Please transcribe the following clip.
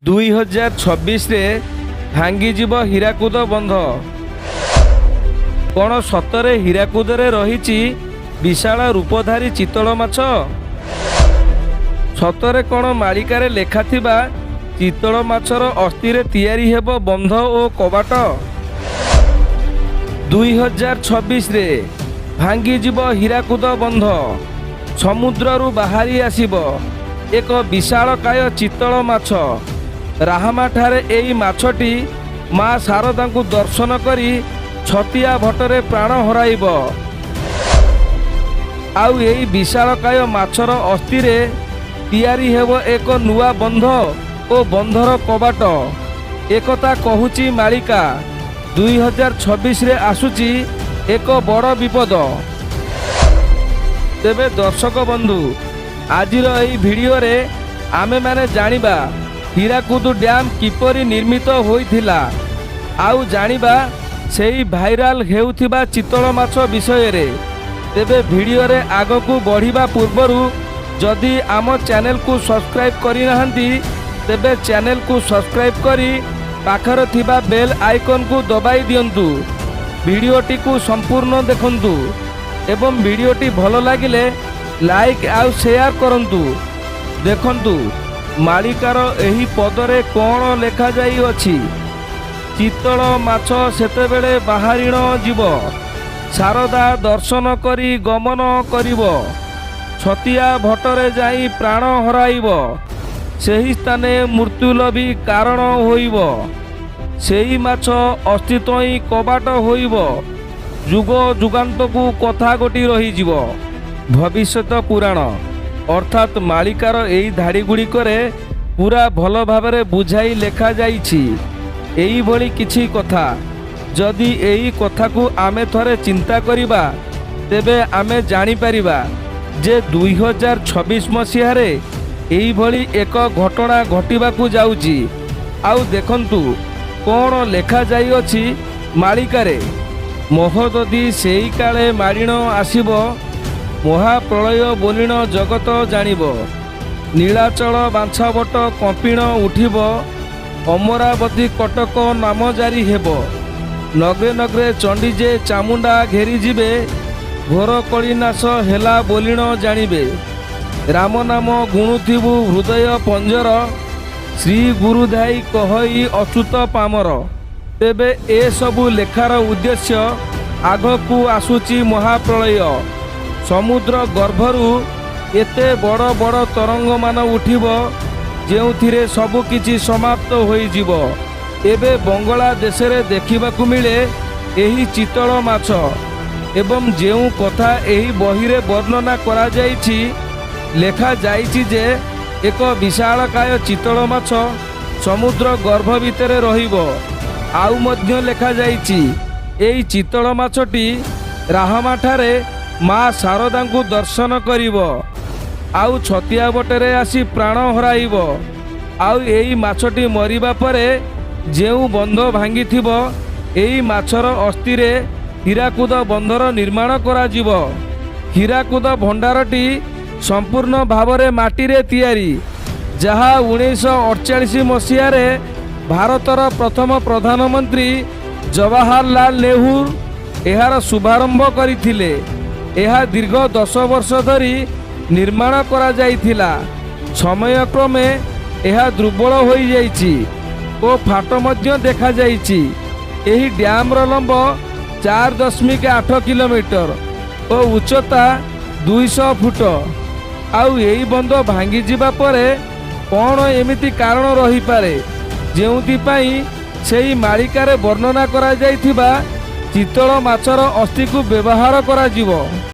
2026ରେ ଭାଙ୍ଗିଯିବ ହୀରାକୁଦ ବନ୍ଧ। କ'ଣ ସତରେ ହୀରାକୁଦରେ ରହିଛି ବିଶାଳ ରୂପଧାରୀ ଚିତଳ ମାଛ? ସତରେ କ'ଣ ମାଳିକାରେ ଲେଖାଥିବା ଚିତଳ ମାଛର ଅସ୍ଥିରେ ତିଆରି ହେବ ବନ୍ଧ ଓ କବାଟ? 2026ରେ ଭାଙ୍ଗିଯିବ ହୀରାକୁଦ ବନ୍ଧ। ସମୁଦ୍ରରୁ ବାହାରି ଆସିବ ଏକ ବିଶାଳକାୟ ଚିତଳ ମାଛ। ରାହାମାଠାରେ ଏହି ମାଛଟି ମା ଶାରଦାଙ୍କୁ ଦର୍ଶନ କରି ଛତିଆ ଭଟରେ ପ୍ରାଣ ହରାଇବ। ଆଉ ଏହି ବିଶାଳକାୟ ମାଛର ଅସ୍ଥିରେ ତିଆରି ହେବ ଏକ ନୂଆ ବନ୍ଧ ଓ ବନ୍ଧର କବାଟ। ଏକଥା କହୁଛି ମାଳିକା। 2026ରେ ଆସୁଛି ଏକ ବଡ଼ ବିପଦ। ତେବେ ଦର୍ଶକ ବନ୍ଧୁ, ଆଜିର ଏହି ଭିଡ଼ିଓରେ ଆମେମାନେ ଜାଣିବା ହୀରାକୁଦ ଡ୍ୟାମ୍ କିପରି ନିର୍ମିତ ହୋଇଥିଲା, ଆଉ ଜାଣିବା ସେହି ଭାଇରାଲ ହେଉଥିବା ଚିତଳ ମାଛ ବିଷୟରେ। ତେବେ ଭିଡ଼ିଓରେ ଆଗକୁ ବଢ଼ିବା ପୂର୍ବରୁ ଯଦି ଆମ ଚ୍ୟାନେଲକୁ ସବସ୍କ୍ରାଇବ୍ କରିନାହାନ୍ତି, ତେବେ ଚ୍ୟାନେଲକୁ ସବସ୍କ୍ରାଇବ୍ କରି ପାଖରେ ଥିବା ବେଲ୍ ଆଇକନ୍କୁ ଦବାଇ ଦିଅନ୍ତୁ। ଭିଡ଼ିଓଟିକୁ ସମ୍ପୂର୍ଣ୍ଣ ଦେଖନ୍ତୁ ଏବଂ ଭିଡ଼ିଓଟି ଭଲ ଲାଗିଲେ ଲାଇକ୍ ଆଉ ସେୟାର କରନ୍ତୁ। ଦେଖନ୍ତୁ, ମାଳିକାର ଏହି ପଦରେ କ'ଣ ଲେଖାଯାଇଅଛି। ଚିତଳ ମାଛ ସେତେବେଳେ ବାହାରିଣ ଯିବ, ଶାରଦା ଦର୍ଶନ କରି ଗମନ କରିବ, ଛତିଆ ଭଟରେ ଯାଇ ପ୍ରାଣ ହରାଇବ, ସେହି ସ୍ଥାନେ ମୃତ୍ୟୁ ଲଭି କାରଣ ହୋଇବ। ସେଇ ମାଛ ଅସ୍ଥିତ୍ୱ ହିଁ କବାଟ ହୋଇବ। ଯୁଗ ଯୁଗାନ୍ତକୁ କଥା ଗୋଟି ରହିଯିବ। ଭବିଷ୍ୟତ ପୁରାଣ ଅର୍ଥାତ୍ ମାଳିକାର ଏହି ଧାଡ଼ି ଗୁଡ଼ିକରେ ପୁରା ଭଲ ଭାବରେ ବୁଝାଇ ଲେଖାଯାଇଛି ଏଇଭଳି କିଛି କଥା। ଯଦି ଏହି କଥାକୁ ଆମେ ଥରେ ଚିନ୍ତା କରିବା, ତେବେ ଆମେ ଜାଣିପାରିବା ଯେ 2026 ମସିହାରେ ଏଇଭଳି ଏକ ଘଟଣା ଘଟିବାକୁ ଯାଉଛି। ଆଉ ଦେଖନ୍ତୁ, କ'ଣ ଲେଖାଯାଇଅଛି ମାଳିକାରେ। ମହୋଦଧି ସେଇ କାଳେ ମାଡ଼ିଣ ଆସିବ, ମହାପ୍ରଳୟ ବୋଲିଣ ଜଗତ ଜାଣିବ। ନୀଳାଚଳ ବାଞ୍ଛାବଟ କମ୍ପିଣ ଉଠିବ, ଅମରାବତୀ କଟକ ନାମ ଜାରି ହେବ। ନଗ୍ରେ ନଗ୍ରେ ଚଣ୍ଡୀ ଯେ ଚାମୁଣ୍ଡା ଘେରିଯିବେ, ଘୋର କଳିନାଶ ହେଲା ବୋଲିଣ ଜାଣିବେ। ରାମ ନାମ ଗୁଣୁଥିବୁ ହୃଦୟ ପଞ୍ଜର, ଶ୍ରୀ ଗୁରୁଧାଇ କହଇ ଅଚ୍ୟୁତ ପାମର। ତେବେ ଏସବୁ ଲେଖାର ଉଦ୍ଦେଶ୍ୟ, ଆଗକୁ ଆସୁଛି ମହାପ୍ରଳୟ। ସମୁଦ୍ର ଗର୍ଭରୁ ଏତେ ବଡ଼ ବଡ଼ ତରଙ୍ଗମାନ ଉଠିବ, ଯେଉଁଥିରେ ସବୁ କିଛି ସମାପ୍ତ ହୋଇଯିବ। ଏବେ ବଙ୍ଗଳା ଦେଶରେ ଦେଖିବାକୁ ମିଳେ ଏହି ଚିତଳ ମାଛ ଏବଂ ଯେଉଁ କଥା ଏହି ବହିରେ ବର୍ଣ୍ଣନା କରାଯାଇଛି, ଲେଖାଯାଇଛି ଯେ ଏକ ବିଶାଳକାୟ ଚିତଳ ମାଛ ସମୁଦ୍ର ଗର୍ଭ ଭିତରେ ରହିବ। ଆଉ ମଧ୍ୟ ଲେଖାଯାଇଛି, ଏହି ଚିତଳ ମାଛଟି ରାହାମାଠାରେ ମା ଶାରଦାଙ୍କୁ ଦର୍ଶନ କରିବ ଆଉ ଛତିଆ ବଟରେ ଆସି ପ୍ରାଣ ହରାଇବ। ଆଉ ଏହି ମାଛଟି ମରିବା ପରେ ଯେଉଁ ବନ୍ଧ ଭାଙ୍ଗିଥିବ, ଏହି ମାଛର ଅସ୍ଥିରେ ହୀରାକୁଦ ବନ୍ଧର ନିର୍ମାଣ କରାଯିବ। ହୀରାକୁଦ ଭଣ୍ଡାରଟି ସମ୍ପୂର୍ଣ୍ଣ ଭାବରେ ମାଟିରେ ତିଆରି, ଯାହା 1948 ମସିହାରେ ଭାରତର ପ୍ରଥମ ପ୍ରଧାନମନ୍ତ୍ରୀ ଜବାହରଲାଲ ନେହେରୁ ଏହାର ଶୁଭାରମ୍ଭ କରିଥିଲେ। ଏହା ଦୀର୍ଘ 10 ବର୍ଷ ଧରି ନିର୍ମାଣ କରାଯାଇଥିଲା। ସମୟକ୍ରମେ ଏହା ଦୁର୍ବଳ ହୋଇଯାଇଛି ଓ ଫାଟ ମଧ୍ୟ ଦେଖାଯାଇଛି। ଏହି ଡ୍ୟାମର ଲମ୍ବ 4.8 କିଲୋମିଟର ଓ ଉଚ୍ଚତା 200 ଫୁଟ। ଆଉ ଏହି ବନ୍ଧ ଭାଙ୍ଗିଯିବା ପରେ କ'ଣ ଏମିତି କାରଣ ରହିପାରେ, ଯେଉଁଥିପାଇଁ ସେହି ମାଳିକାରେ ବର୍ଣ୍ଣନା କରାଯାଇଥିବା ଚିତଳ ମାଛର ଅସ୍ଥିକୁ ବ୍ୟବହାର କରାଯିବ?